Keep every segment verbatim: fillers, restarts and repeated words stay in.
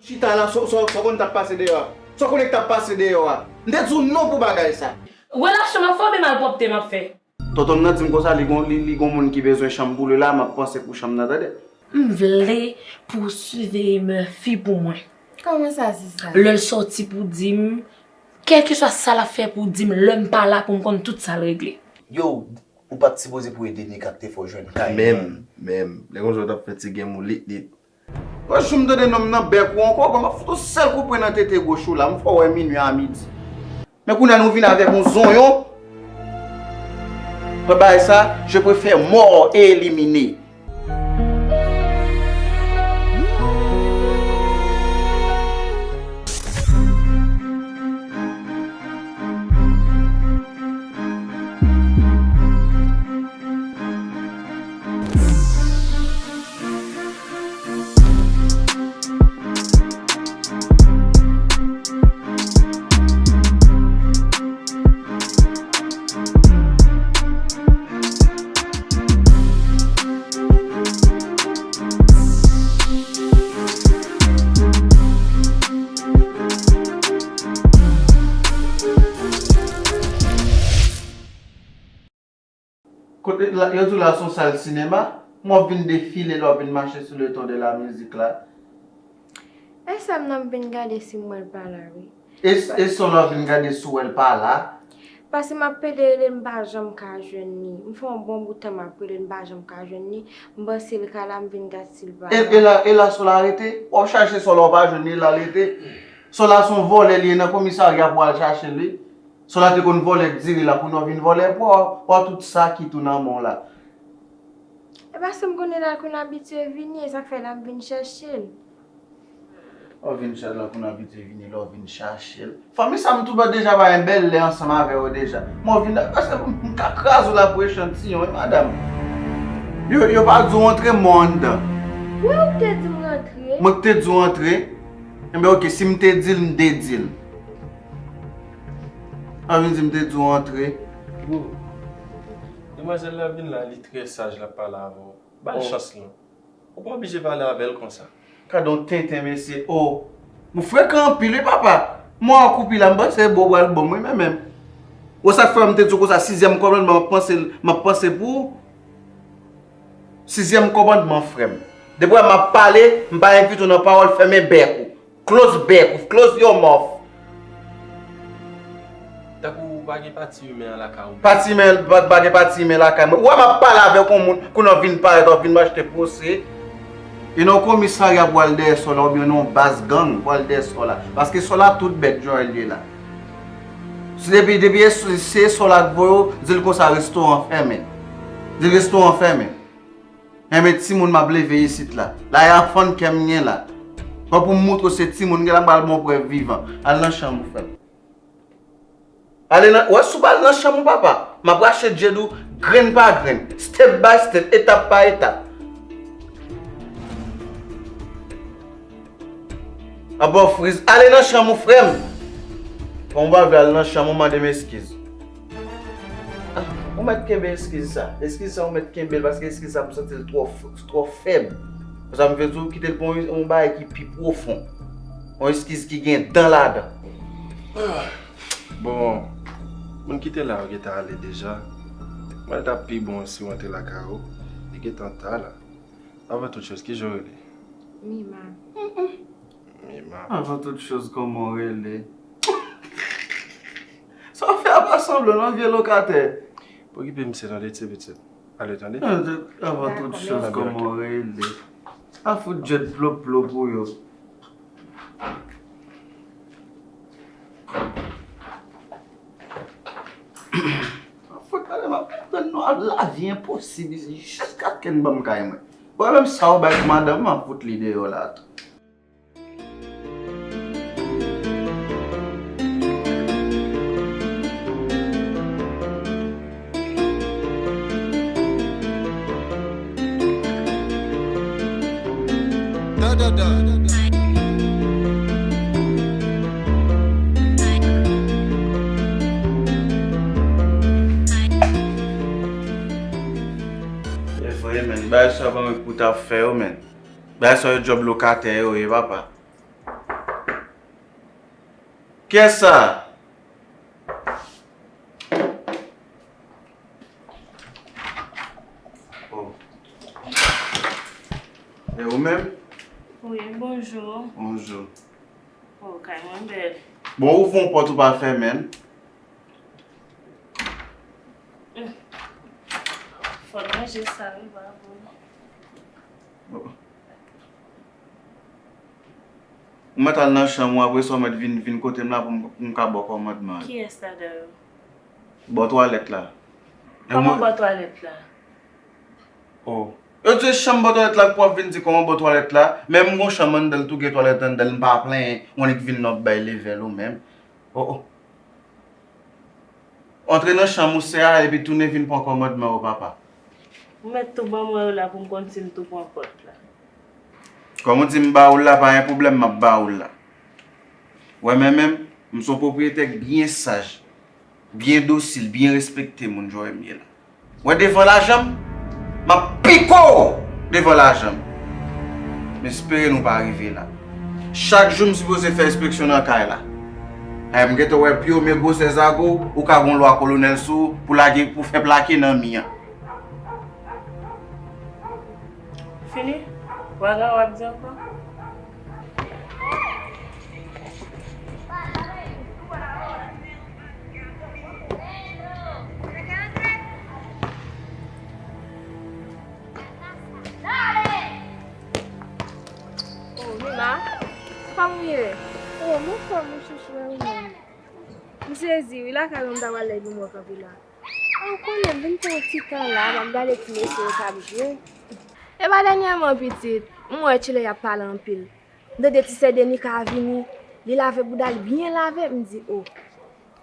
Chita la, sa w konn t ap pase deyò a? Sa w konnen k t ap pase deyò a? M te di w non pou bagay sa. Relasyon m ap fè oubyen malpwòpte m ap fè? Tonton m nan di m konsa li gon, li, li gon moun ki bezwen chanm pou li la, m ap panse pou chanm nan, tande. M vle pou w siveye Murphy pou mwen. Kòman sa, sista? Lè l sòti pou di m, kèlkeswa sa l ap fè pou di m, lè m pa la pou m konn tout sa l regle. Yo, ou pa t sipoze pou ede Nika k te fè w jwenn kay. Menm, menm. Lè konsa w t ap fè ti game ou lit lit. Wè, jou m tande nonm nan bèk ou ankò, bon, m ap fout yon sèl koupwen nan tete goch ou la, m fè w wè minui a midi. Men kounye a nou vin avèk yon zonyon. Mwen bay sa, je préfère mort et éliminé. Kote la, yo di w la se yon sal sinema, men w ap vin defile, lè w ap vin mache sou le ton de la mizik la. E sa m nan vin gade si m wè l pa la, wi. E, e sa w la vin gade si w wè l pa la? Paske m ap pede rele l, m pa janm ka jwenn li. M fè yon bon bout tan m ap rele l, m pa janm ka jwenn li. M panse l ka la, m vin gad si l pa la. E, e la, e la sa w la rete? W ap chache sa w la, w pa jwenn li, e la l rete? Sa w la se yon vòlè li ye, nan komisarya pou w al chache l, wi. Sa w la te konn vòlè k diri la, kounye a w vin vòlè pou w, w a tout sa ki tou nan men w la. E paske m konnen l al konn abitye vini, e sa k fè l ap vin chèche l. Lè w vin chèche l, l al konn abitye vini, lè w vin chache l. Fanmi sa m tou ba deja pa gen bèl lè ansanm avè yo deja. Men w vin la, paske m, m ka kraze w la pou echantiyon, wi, madanm. Yo, yo pa di w antre, men w anndan. Wi, ou te di m rantre. Mwen k te di w antre. Enben, oke, si m te di l, m te di l. Ann vin di m te di w antre. Bon. Demwazèl la vin la, li trè saj, l ap pale avè w. Ba l chans lan. Ou pa oblije pale avè l konsa. Gade yon tenten, mesye. O. Ou frekan anpil, wi, papa. Mwen ak ou pi la, m panse bon, ou pral bon, wi, men menm. Ou sa k fè m te di w konsa, sizyèm kòmandman, m ap panse, m ap panse pou ou. Sizyèm kòmandman, frè m. Depi w ap pale, m pa envite w nan pawòl, fèmen bèk ou. Close bèk ou, close your mouth. Tankou pa gen pati imen an lakay ou. Pati imen, pa, pa gen pati imen lakay mwen. Ou wè m ap pale avèk yon moun, kounye a w vin parèt, w ap vin m achte pwose. E nan yon komisarya pou al dèyè sa w la, oubyen nan yon baz gang pou al dèyè sa w la. Paske sa w la tout bèt jan l ye la. Se depi, depi e, se sa w la k voye w, di l konsa restoran fèmen. Di l restoran fèmen. Enben, timoun m ap leve isit la. La e anfan kè m gen la. Bon, pou m moutre w se timoun gen la, m pral ba w prèv vivan. Al nan chanm ou, frè m. Ale nan, wè si w pa al nan chanm ou, papa. M ap rache djed ou grenn pa grenn, step by step, etap pa etap. Apa w friz? Ale nan chanm ou, frè m. Bon, ou pa vle al nan chanm ou, mande m eskiz. Ah, ou mèt kenbe eskiz sa. Eskiz sa, ou mèt kenbe l, paske eskiz sa, m santi l twò f-, twò fèb. Konsa, m vle di w, kite l pou yon, yon bagay ki pi pwofon. Yon eskiz ki gen dan ladan. Bon, moun ki te la yo gentan ale deja. Mwen, l t ap pi bon si w antre lakay ou. Li gentan ta la. Avan tout choz, kijan w rele? Mima. Mima. Avan tout choz, kòman w rele? Sa w fè a pa sanble non, vye lokatè. Pa okipe misye tande, ti pitit. Ale tande. Avan tout choz, kòman w rele? A fout djed plop plop ou yo. Fout pale m ap tann nou ap lavi enposib isi jiskaske n ban m kay mwen. Bon, menm sa w bay pou madanm m, m ap fout li deyò la tou. E vre, men, bagay sa pa mwen pou ta fè yo, men. Bagay sa yo djòb lokatè yo ye, papa. Kiyès sa? Oh. E ou menm? Wi, bonjou. Bonjou. Oh, kay mwen bèl. Bon, ouvri yon pòt ou pa fèmen l. Fò n ranje sa, wi, bravo. Ou mèt al nan chanm ou, apre sa ou mèt vin, vin kote m la pou m, pou m ka ba w kòmandman. Kiyès la dayè? Bò twalèt la. Kòman bò twalèt la? Oh. Yo di chanm bò twalèt la, pou w ap vin di kòman bò twalèt la. Menm gon chanm anndan l tou, gen twalèt anndan l, m pa plenyen, ou annik vin nan bay level ou menm. Oh, oh. Antre nan chanm ou sè a, epi tounen vin pran kòmandman ou papa. Ou mèt tou ban mwen yo la pou m konn si m tou pran pòt la. Kòm ou di m ba ou l la, pa gen pwoblèm, m ap ba ou l la. Wè, men menm, m se yon pwopriyetè k byen saj, byen dosil, byen respekte moun, jan w wè m ye la. Wè devan lajan m, m ap piko w devan lajan m. M espere nou pa rive la. Chak jou m sipoze fè enspeksyon nan kay la. Ay, m gentan wè pye w, men gwosè zago, ou ka gon lwa kolonèl sou ou, pou lage, pou fè plake nan mi an. Fini? Waga w ap di ankò? Oh, Mima, sa pa mouye? Oh, m anfòm, wi, chouchou, e ou menm? M sezi, wi, lakay mwen, m ta pral la epi m wè w kanpe la. A, ou konnen, m vin pran yon ti tan la, m ap gade ti mesye yo k ap jwe. Epa dènyèman, pitit, m wè Tchele y ap pale anpil. M tande ti sè Denika a vini, li lave bouda l byen lave, m di, o.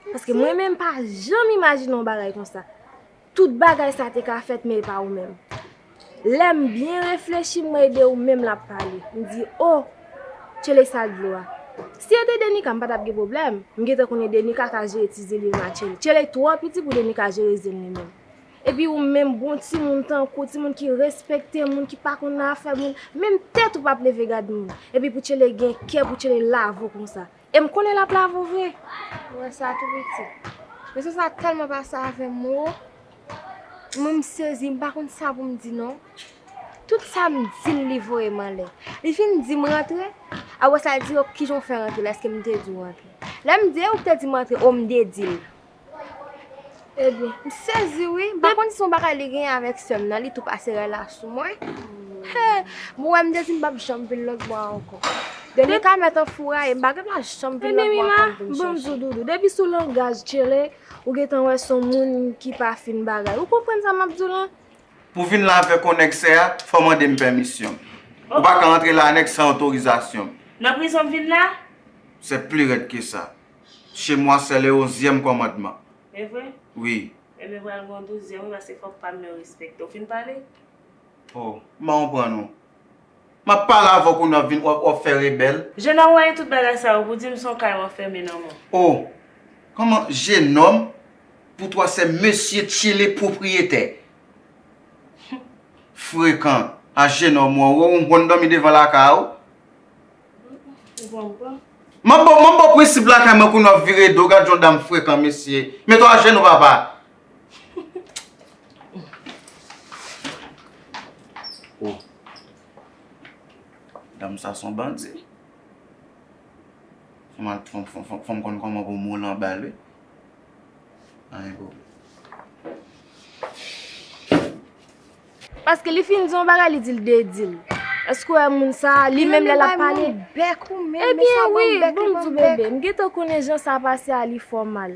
Paske mwen menm, m pa janm imajine yon bagay konsa. Tout bagay sa te ka fèt, men e pa ou menm. Lè m byen reflechi, m wè e de ou menm l ap pale. M di, o, Tchele sal dlo a. Si e te Denika, m pa t ap gen pwoblèm. M gentan konnen Denika ka jere ti zen li menm ak Tchele. Tchele twò piti pou Denika jere zen li menm. Epi ou menm, bon timoun tankou, timoun ki respekte moun, ki pa konn afè moun, menm tèt ou p ap leve gad moun. Epi pou Tchele gen kè, pou Tchele lave w konsa. E m konnen l ap lave w vre. Ou wè sa tou pitit. Mesye sa tèlman pase avè m, o. Mwen m sezi, m pa konn sa pou m di non. Tout sa m di l, li voye m anlè. Li fin di m rantre, apre sa l di, o, kijan w fè rantre la, èske m te di w rantre? Lè m di, e ou k te di m rantre, o, m te di l. Ebyen, m sezi wi. M pa konn si se yon bagay li genyen avèk sè m nan, li tou pase rèl la sou mwen. He, bon, wè m te di m p ap janm vin lòt bò a ankò. Depi ka mèt anfouraye, m pa gen pa janm vin lòt bò a ankò pou m chèche. Bon, m di w, Doudou, depi sou langaj Tchele, ou gentan wè se yon moun ki pa fin bagay. Ou konprann sa m ap di w lan? Pou vin la avèk yon nèg sè a, fò w mande m pèmisyon. Ou pa ka antre la nèg san otorizasyon m. Nan prizon m vin la? C'est plus raide que ça. Chez moi, c'est le onzième commandement. E vre? Wi. Ebyen, pral gen yon douzyèm, wi, paske fòk pa m yo respekte w. Fin pale? O, m pa konprann ou. M ap pale avè w kounye a w ap vin, w ap, w ap fè rebèl. Jennonm, ou wè tout bagay sa yo pou di m se yon kay w anfèmen nan men w. O, kòman jennonm? Pou twa se mesye Tchele pwopriyetè. Frekan, a jennonm, ou wè yon bon dòmi devan lakay ou. Ou konprann? M ap ba w, m ap ba w prensip lakay mwen kounye w ap vire do, gad yon dam frekan, mesye. Mete w ajenou, papa. O. Dam sa se yon bandi. Fò m al, fò, fò, fò, fò m konn kòman pou m woule anba l, wi. Anyen pou. Paske li fin di yon bagay, li di l de di l. Èske w wè moun sa, li menm lè l ap pale? Ebyen wi, bon m di w bebe, m gentan konnen jan sa pase a, li fè w mal.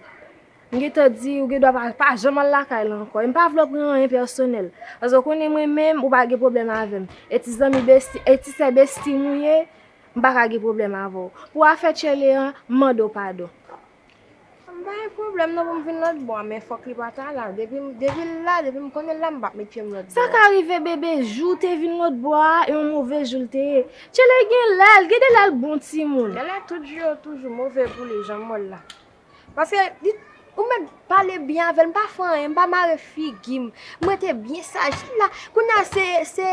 M gentan di, ou gen dwa pa, pa janm al lakay la ankò. E m pa vle w pran anyen pèsonèl. Paske w konnen mwen menm, ou pa gen pwoblèm avè m. E ti zanmi besti, e ti sè besti m ou ye, m pa ka gen pwoblèm avè w. Pou afè Tchele an, m mande w padon. M pa gen pwoblèm non pou m vin lòt bò a, men fòk li pa ta la. Depi, depi l la, depi m konnen l la, m p ap met pye m lòt bò a. Sa ka rive, bebe, jou w te vin lòt bò a, e yon move jou l te ye. Tchele gen lè l, gen de lè l bon timoun. Gen lè tout jou yo toujou move pou li, jan m wè l la. Paske li, ou mèt pale byen avè l, m pa fè anyen, m pa mare figi m. M rete byen saj la. Kounye a se, se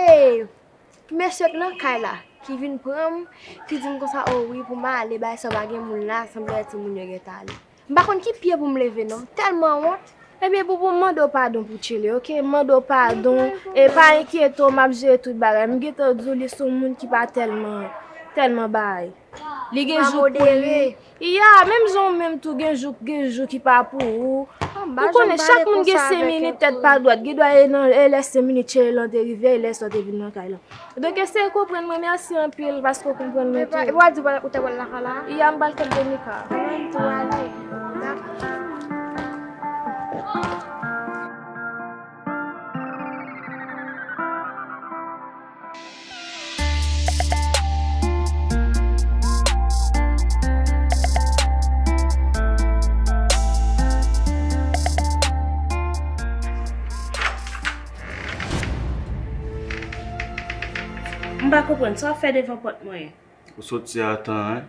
mesye k nan kay la. ki vin pran m, ki di m konsa, o wi, pou m ale, bay sa pa gen moun la, sanble timoun yo gentan ale. M pa konn ki pye pou m leve non, m tèlman wont. Ebyen, Boubou, m mande w padon pou Tchele, oke? M mande w padon. E pa enkyete w, m ap jere tout bagay. M gentan di w li se yon moun ki pa tèlman, tèlman bay. Li gen jouk pou li. Ya, menm jan w menm tou, gen jouk, gen jou ki pa pou ou. Ou konnen, chak moun gen senk minit tèt pa dwat. Gen dwa e nan, e lè senk minit Tchele lan te rive, e lè sa w te vin nan kay lan. Donk, eseye konprann mwen, mèsi anpil paske w konprann mwen tou. Epi w a di w te pral lakay la? Ya, m pral fè Dominika. Mwen tou ale. Dakò. M pa konprann sa w ap fè devan pòt mwen. Ou soti a tan, wi.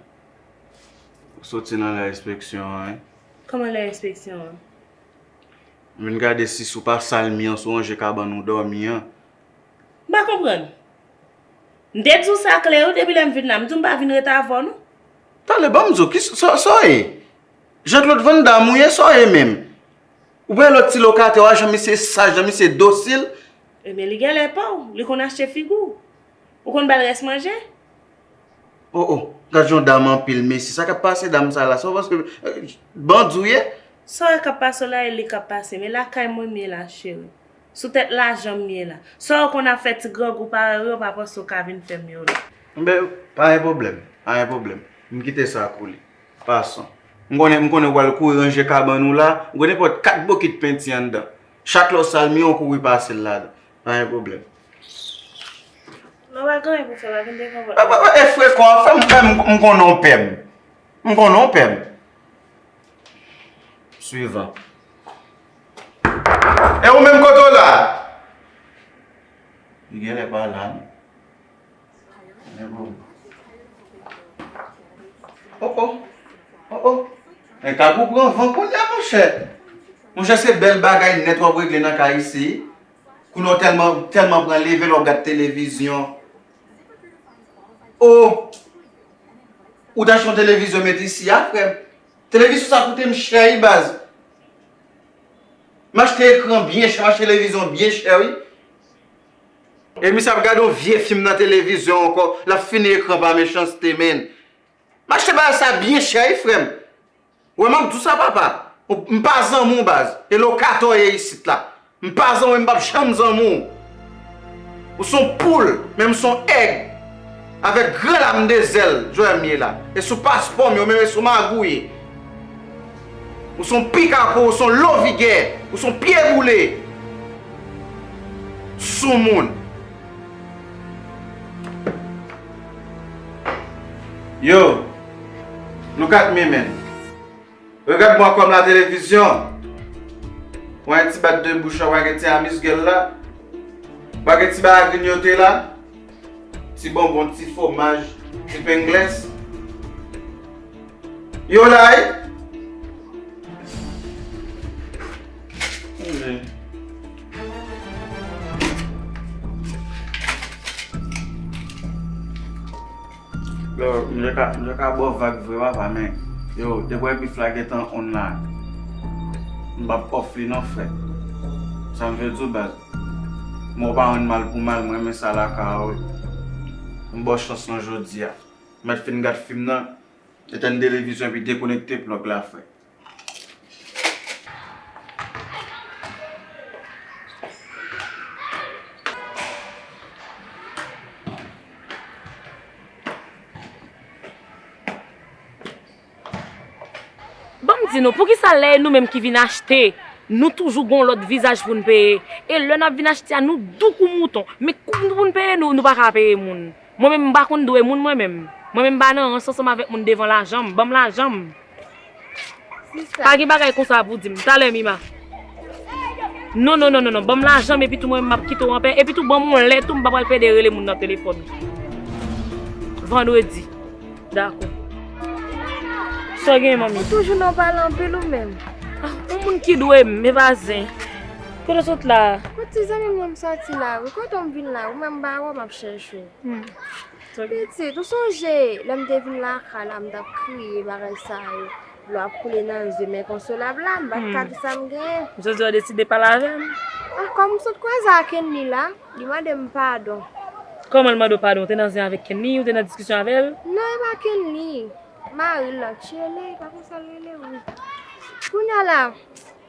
Ou soti nan lè enspeksyon an, wi. Kòman lè enspeksyon an? M vin gade si, si w pa sal mi an, si w ranje kabann ou dòmi an. M pa konprann. M te di w sa klè, wi, depi lè m vin la. M di w m pa vin ret avè w, non. Tande, ban m di w, ki sa, sa w ye? Jean Claude Van Damme ou ye, sa w ye menm? Ou pran lòt ti lokatè w a, jan misye saj, jan misye dosil. Ebyen, li genlè pa w. Li konn achte figi w. Ou konn ba l rès manje? O, o, gad yon dam anpil, mesi. Sa k ap pase dam sa la? Sa w panse, eh, bandi w ye? Sa w wè k ap pase w la, e li k ap pase. Men lakay mwen m ye la, cheri. Sou tèt lajan m ye la. Sa w konn ap fè ti grangou parèy ou yo, pa panse w ka vin fè m yo la. Enben, pa gen pwoblèm, pa gen pwoblèm. M kite sa koule. Pasan. M konnen, m konnen w pral kouri ranje kabann ou la, ou gen nenpòt kat bokit penti anndan. Chak lè w sal mi an, w kouri pase l ladan. Pa gen pwoblèm. Non, pa gen anyen pou fè, pa vin devan pòt la. E frekan w ap fè m, m, m konnen w pè m. M konnen w pè m. Swivan. E ou menm, kote w la? Li genlè pa la, non. Men bon. O, o. O, o. Men kagou pran van kounye a, monchè. Monchè, se bèl bagay nèt w ap regle nan kay isi. Kounye a w tèlman, tèlman pran leve lè w ap gad televizyon. O! Ou t achte yon televizyon met isi a, frè m. Televizyon sa koute m chè, wi, baz. M achte ekran byen chè, m achte televizyon byen chè, wi. E misye ap gade yon vye fim nan televizyon ankò, l ap fini ekran pa mechanste, menn. M achte bagay sa byen chè, wi, frè m. Wè, m ap di w sa, papa. M pa zanmi w, baz. E lokatè w ye isit la. M pa zanmi w, m p ap janm zanmi w. Ou se yon poul, men m se yon èg. Avèk gran lam de zèl, jwè m ye la. E sou paspò m yo, menm e sou magouye. Ou se yon pikapo, ou se yon lovigè, ou se yon pye boule. Soumoun. Yo, look at me, man. Regarde-moi comme la télévision. Wè ti bat de bouch la, wè ti amizgèl la. Wè ti bagay grignote la. Ti bonbon, ti fwomaj, ti pengles. Yo la, wi. Yo, m te ka, m te ka ba w vag vre, papa, men, yo, depi w wè bif la gentan on la, m p ap off li non, frè. Sa m vle di w, baz. Mwen, w pa rann mal pou mal, mwen renmen sa lakay ou, wi. M ba w chans lan jodi a. Mèt fin gad fim nan, etenn televizyon epi dekonekte plòg la, frè. Ban m di nou, poukisa lè e nou menm ki vin achte, nou toujou gon lòt vizaj pou n peye? E lè n ap vin achte a, nou dou kou mouton. Men kou nou pou n peye, nou, nou pa ka peye moun. Mwen menm, m pa konn dwe moun, mwen menm. Mwen menm, m pa nan rans ansanm avèk moun devan lajan m. Ban m lajan m. Pa gen bagay konsa pou di m. Talè, Mima. Non, non, non, non, non. Ban m lajan m, epi tou mwen menm, m ap kite w anpè. Epi tou, ban m yon lè tou, m pa pral pede rele moun nan telefòn. Vandredi. Dakò. Sa w gen, manmi? Ou toujou nan pale anpil ou menm. Ah, yon moun ki dwe m, men pa zen. Kote w sot la? Kot ti zanmi mwen m soti la, wi. Kote w m vin la, ou menm m pa wè w, m ap chèche w. Hmm. Pitit, ou sonje lè m te vin lakay la, m t ap kriye bagay sa yo. Dlo ap koule nan zye m enkonsolab la, m pa t ka di sa m genyen. Jodi a w deside pale avè m? Ah, kòm m sot kwaze ak Kenly la, li mande m padon. Kòman l mande w padon? Ou te nan zen avèk Kenly? Ou te nan diskisyon avè l? Non, e pa Kenly. Mari l la, Tchele, pa konsa l rele, wi. Kounye a la,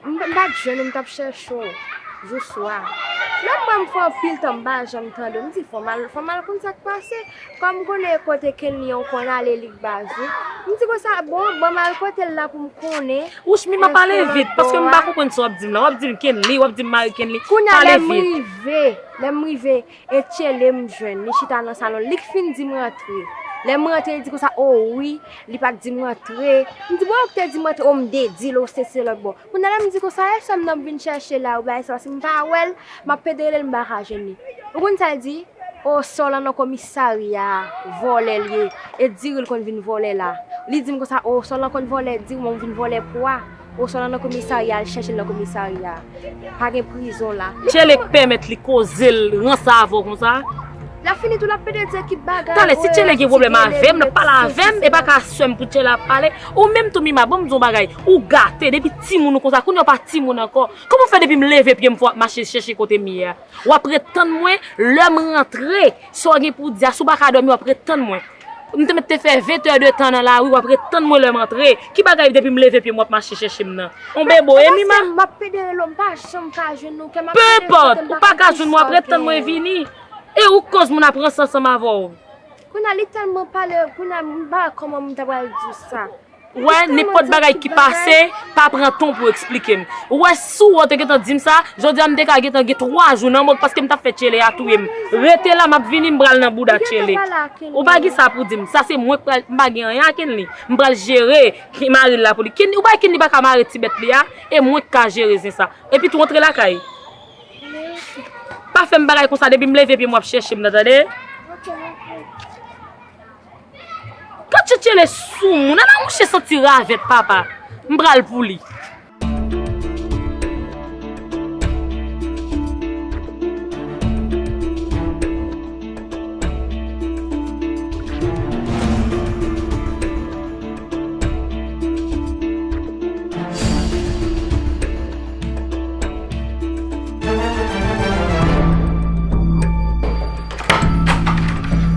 m, m pa t jwenn ou, m t ap chèche w jou swa. Lè m wè m fè anpil tan m pa janm tande w, m di fò m al, fò m al konn sa k pase. Kòm m konnen e kote Kenly an w konn ale, li k baz ou. M di konsa, bon, ban m al kote l la pou m konnen. Wouch, Mima, pale vit, paske m pa konprann sa w ap di m la. W ap di m Kenly, w ap di m mari Kenly. Kounye a, lè m rive, lè m rive, e Tchele m jwenn, li chita nan salon, li k fin di m rantre. Lè m rantre, li di konsa, o wi, li pa t di m rantre. M di, bon, ou k te di m rantre, o m te di l, o se, se lòt bò. Kounye a la m di konsa, e sè m nan m vin chèche la, ou bay sa, paske m pa wè l, m ap pede rele l, m pa ka jwenn li. Ou konn sa l di? O, sè w lan nan komisarya, vòlè l ye, e diri l konn vin vòlè la. Li di m konsa, o, sè w lan konn vòlè, diri m vin vòlè pwa. O, sè w lan nan komisarya, al chèche l nan komisarya. Pa gen prizon la. Tchele k pèmèt li koze l ranse avè w konsa? L ap fini tou, l ap pede di ekip bagay. Talè, si Tchele gen pwoblèm avè m, l ap pale avè m, e pa ka sè m pou Tchele ap pale. Ou menm tou, Mima, ban m di w yon bagay. Ou gate, depi timoun ou konsa, kounye a w pa timoun ankò. Kòman w fè depi m leve pye m fò w ap mache chèche kote m ye a? W ap ret tann mwen, lè m rantre, sa w gen pou w di a, si w pa ka dòmi, w ap ret tann mwen. M te mèt te fè ven tè de tan nan lari, w ap ret tann mwen lè m antre. Ki bagay depi m leve pye m w ap mache chèche m nan? On bebe w ye, Mima? M ap pede rele w, m pa janm ka jwenn ou, kè m ap pede rele w, m pa ka jwenn ou, w ap ret tann mwen vini. E ou k koz moun ap ranse ansanm avè w. Kounye a, li tèlman pale, kounye a, m pa wè kòman m ta pral di w sa. Wè, nenpòt bagay ki pase, pa pran tan w pou w eksplike m. Ou wè, si w te gentan di m sa, jodi a m te ka gentan gen twa jou nan mòg paske m t ap fè Tchele a touye m. Rete la, m ap vini, m pral nan bouda Tchele. Ou pa gen sa pou di m. Sa se mwen k pral, m pa gen anyen ak Kenly. M pral jere mari l la pou li. Kenly, ou pa wè Kenly pa ka mare ti bèt li a, e mwen k ka jere zen sa. Epi tou antre lakay. Pa fè m bagay konsa, depi m leve pye m w ap chèche m nan, tande? Gad jan Tchele sou moun, ala mouche santi ravèt papa. M pral pou li.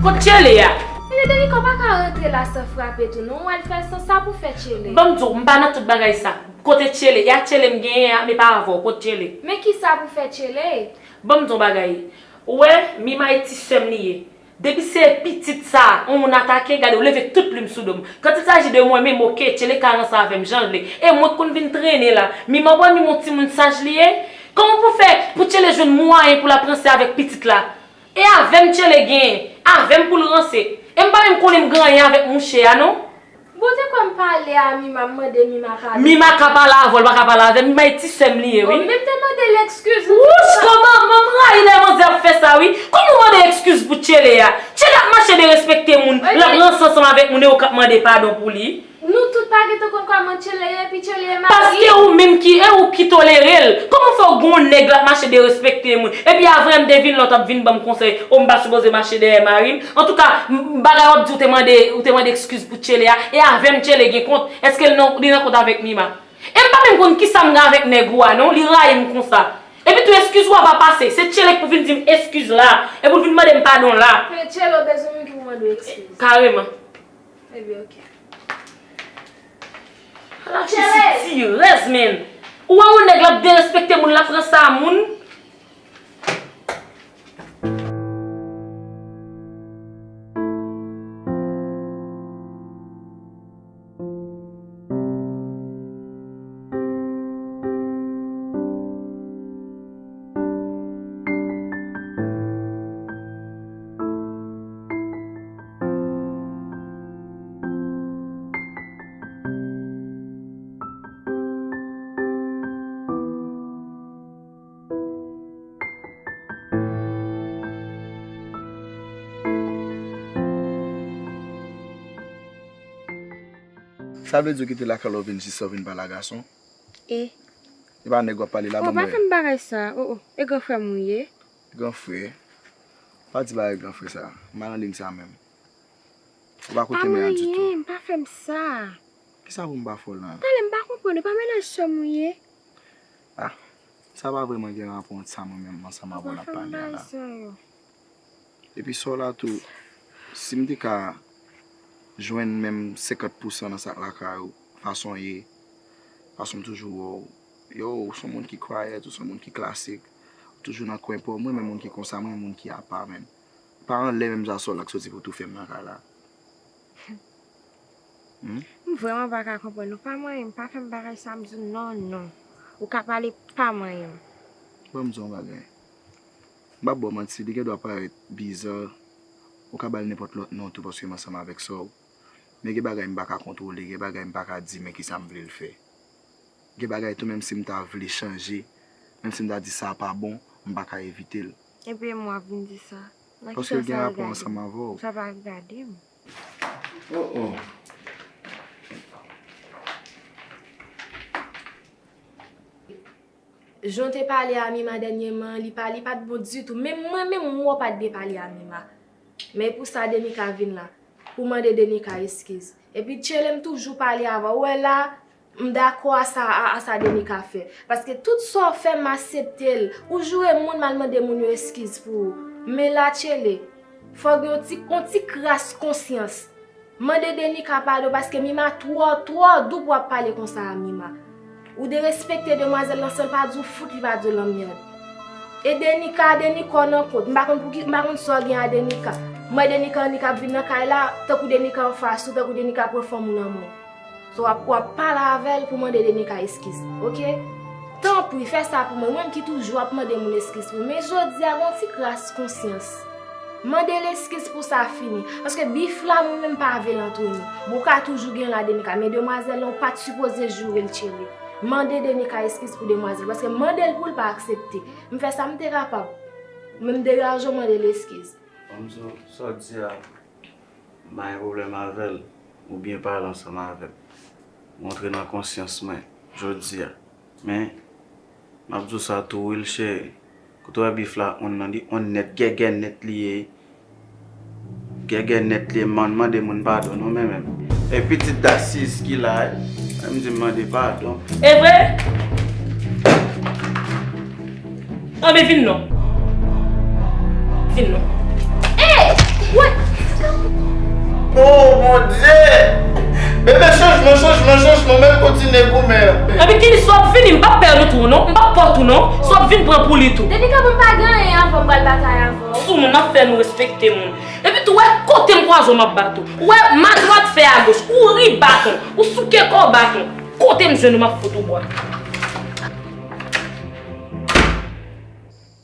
Kot Tchele a? Ebyen, Denika, w pa ka rantre la san frape tou, non. W al fè san sa pou fè Tchele. Ban m di w, m pa nan tout bagay sa. Kote Tchele? E ak Tchele m genyen a, men pa avè w. Kot Tchele? Men kisa pou fè Tchele? Ban m di w bagay. Ou wè, Mima e ti sè m li ye. Depi se pitit sa, yon moun atake, gade, ou leve tout plim sou do m. Quand il s'agit de mwen menm, oke, Tchele ka ranse avè m jan l vle. E mwen k konn vin trennen la. Mima, ou pa wè Mima yon timoun saj li ye? Kòman pou fè pou Tchele jwenn mwayen pou l ap ranse avèk pitit la? E avè m Tchele genyen, avè m pou l ranse. E m pa menm konnen m gen anyen avèk mouche a, non. Bon, te kwè m pale a Mima, m mande Mima padon. Mima ka pale avè w, l pa ka pale avè m. Mima e ti sè m li ye, wi. Bon, men m te mande l ekskiz. Wouch, kòman, m rayi lè manzè ap fè sa, wi. Kòman w mande ekskiz pou Tchele a? Tchele ap mache derespekte moun, l ap ranse ansanm avèk moun e ou k ap mande padon pou li. Nou tout pa gentan konn kòman Tchele ye, epi Tchele ye mari. Paske ou menm ki, e ou ki tolere l. Kòman fè w gen yon nèg l ap mache derespekte moun? Epi avè m te vin la w t ap vin ban m konsèy, o m pa sipoze mache dèyè mari m? Antouka, m, bagay w ap di, ou te mande, ou te mande ekskiz pou Tchele a, e avè m Tchele gen kont, èske l nan, li nan kont avèk Mima? E m pa menm konn kisa m gen avèk nèg ou a non, li rayi m konsa. Epi tou ekskiz ou a pa pase, se Tchele k pou vin di m ekskiz la, epi l vin mande m padon la. Men Tchele w bezwen moun ki pou mande w ekskiz. Kareman. Ebyen, oke. Ala sitirèz, menn. Ou wè yon nèg l ap derespekte moun, l ap ranse a moun. Sa vle di w kite lakay la w vin jis sa w vin pale a gason? E? E pa nèg w ap pale la, oh, pa fè m bagay sa. Oh, oh. E gran frè m ou ye? Gran frè? Pa di bagay gran frè sa. M pa nan liy sa menm. Ou pa koute men an ditou. Pa manyen, pa fè m sa. Kisa pou m pa fè w lan? Talè m pa konprann ou, pa mennaj sè m ou ye? Ah, sa pa vrèman gen rapò ant sa mwen menm ansanm avè w n ap pale a la. Epi sè w la tou, si m te ka jwenn menm senkant pousan nan sa k lakay ou, fason w ye, fason m toujou wè w, yo, ou se yon moun ki kwayèt, ou se yon moun ki klasik, ou toujou nan kwen pa w, mwen menm moun ki konsa, mwen moun ki apa menm. Pa anlè menm sa sè w la k soti pou toufe m nan kay la. Hmm? M vrèman pa ka konprann ou. Pa manyen m, pa fè m bagay sa, m di w non, non. Ou ka pale, pa manyen m. Ban m di w yon bagay. M p ap ba w manti, li gen dwa parèt biza, ou ka ba l nenpòt lòt non tou paske m ansanm avèk sè w. Men gen bagay m pa ka kontwole, gen bagay m pa ka di men kisa m vle l fè. Gen bagay tou, menm si m ta vle chanje, menm si m ta di sa pa bon, m pa ka evite l. Epi e mwen w ap vin di sa? Nan ki sans sa l gade m? Paske l gen rapò ansanm avè w. Sa pa gade m. Oh, oh. Jan w te pale a Mima dènyèman, li pa, li pa t bon ditou. Menm mwen menm, m wè w pa t byen pale a Mima. Men pou sa Denika vin la, pou mande Denika eskiz. Epi Tchele m toujou pale avè w. Ou wè la, m dakò a sa, a, a sa Denika fè. Paske tout sa w fè, m aksepte l. Ou joure moun, m al mande moun yo eskiz pou ou. Men la, Tchele, fò w gen yon ti, yon ti kras konsyans. Mande Denika padon paske Mima twò, twò dou pou w ap pale konsa a Mima. Ou derespekte demwazèl lan san l pa di w fout, li pa di w lanmèd. E Denika, Denika w nan kont. M pa konn pouki, m pa konn sa w gen a Denika. M wè Denika, Denika ap vin nan kay la, tankou Denika anfas ou, tankou Denika pran fanm ou nan men w. So w ap, w ap pale avè l pou mande Denika eskiz, oke? Tanpri, fè sa pou mwen, mwen ki toujou ap mande moun eskiz pou mwen. Men jodi a, gen yon ti kras konsyans. Mande l eskiz pou sa fini. Paske bif la, mwen menm pa vle l antre nou. Bon, ou ka toujou gen la Denika, men demwazèl lan, ou pa t sipoze joure l, Tchele. Mande Denika eskiz pou demwazèl, paske mande l pou l pa aksepte. M fè sa m te kapab. Men m degaje w mande l eskiz. Ban m di w, sa w di a, m pa gen pwoblèm avè l, ou byen pale ansanm avè m. Ou antre nan konsyans mwen, jodi a. Men, m ap di w sa tou wi, cheri. Kote w wè bif la onn nan, li onn nèt, gègè nèt li ye. Gègè nèt li ye, man, mande moun padon non, men menm. E pitit Dasiz ki la, e, m di m mande padon. E vre? Anben vin non. Vin non. Ey! Wè! Oh, Bondye! Bebe, chanjman, chanjman, chanjman, men kontinye goumen. Anben, Kenny, si w ap vini, m p ap pè nou tou, non. M p ap pè w tou, non. Si w ap vin pran pou li tou. Depi kanpe m pa gen anyen avè w, m pral batay avè w. Sou moun, m ap fè nou respekte moun. Epi tou, wè, kote m kwaze w, m ap bat ou. Ou wè, m adwat fè agoch. Ou ri baton. Ou souke kò w baton. Kote m jwenn ou, m ap fout ou bwa.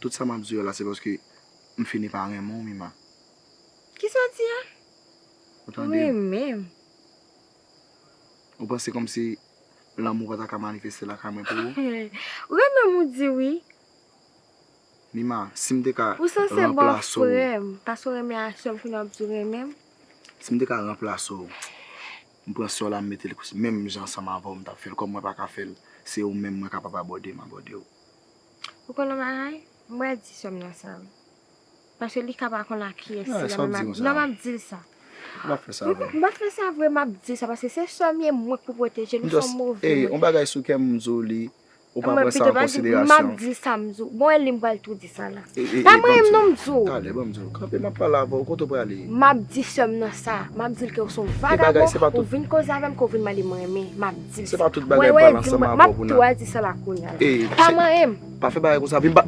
Tout sa m ap di w la, se paske m fini pa renmen w, Mima. Kisa w di a? Ou tande m? Renmen m? Ou panse kòmsi lanmou pa ta ka manifeste lakay mwen pou ou? Renmen m ou di wi. Mima, si m te ka ranplase w. Ou sanse bon frè m. Paske w renmen a sè m, kounye a w ap di w renmen m. Si m te ka ranplase w, m pran sè w la, m mete l menm jan ansanm avè w, m t ap fè l. Kòm mwen pa ka fè l, se ou menm mwen kapab abòde, m abòde w. Ou konn yon bagay? M pral di sè m nan sa wi. Paske li ka pa konn a kiyès li la, men m ap, non, m ap di l sa. Ou p ap fè sa vre. M p ap fè sa vre, m ap di l sa, paske se sè m ye, mwen k pou pwoteje l, ou se yon move moun. Ey, yon bagay sou kè m, m di w li, ou pa pran sa an konsiderasyon. M ap di l sa, m di w. Bon, e li m pral tou di sa la. Pa manyen m non, m di w. Talè, ban m di w. Kanpe, m ap pale avè w, kote w prale? M ap di sè m nan sa, m ap di l ke w se yon vagabon, ou vin koze avè m, ke w vin mande m renmen, m ap di l sa. Se pa tout bagay m pale ansanm avè w pou n ap. M ap tou al di sa la kounye a la. Pa manyen m. Pa fè bagay konsa, vin pa.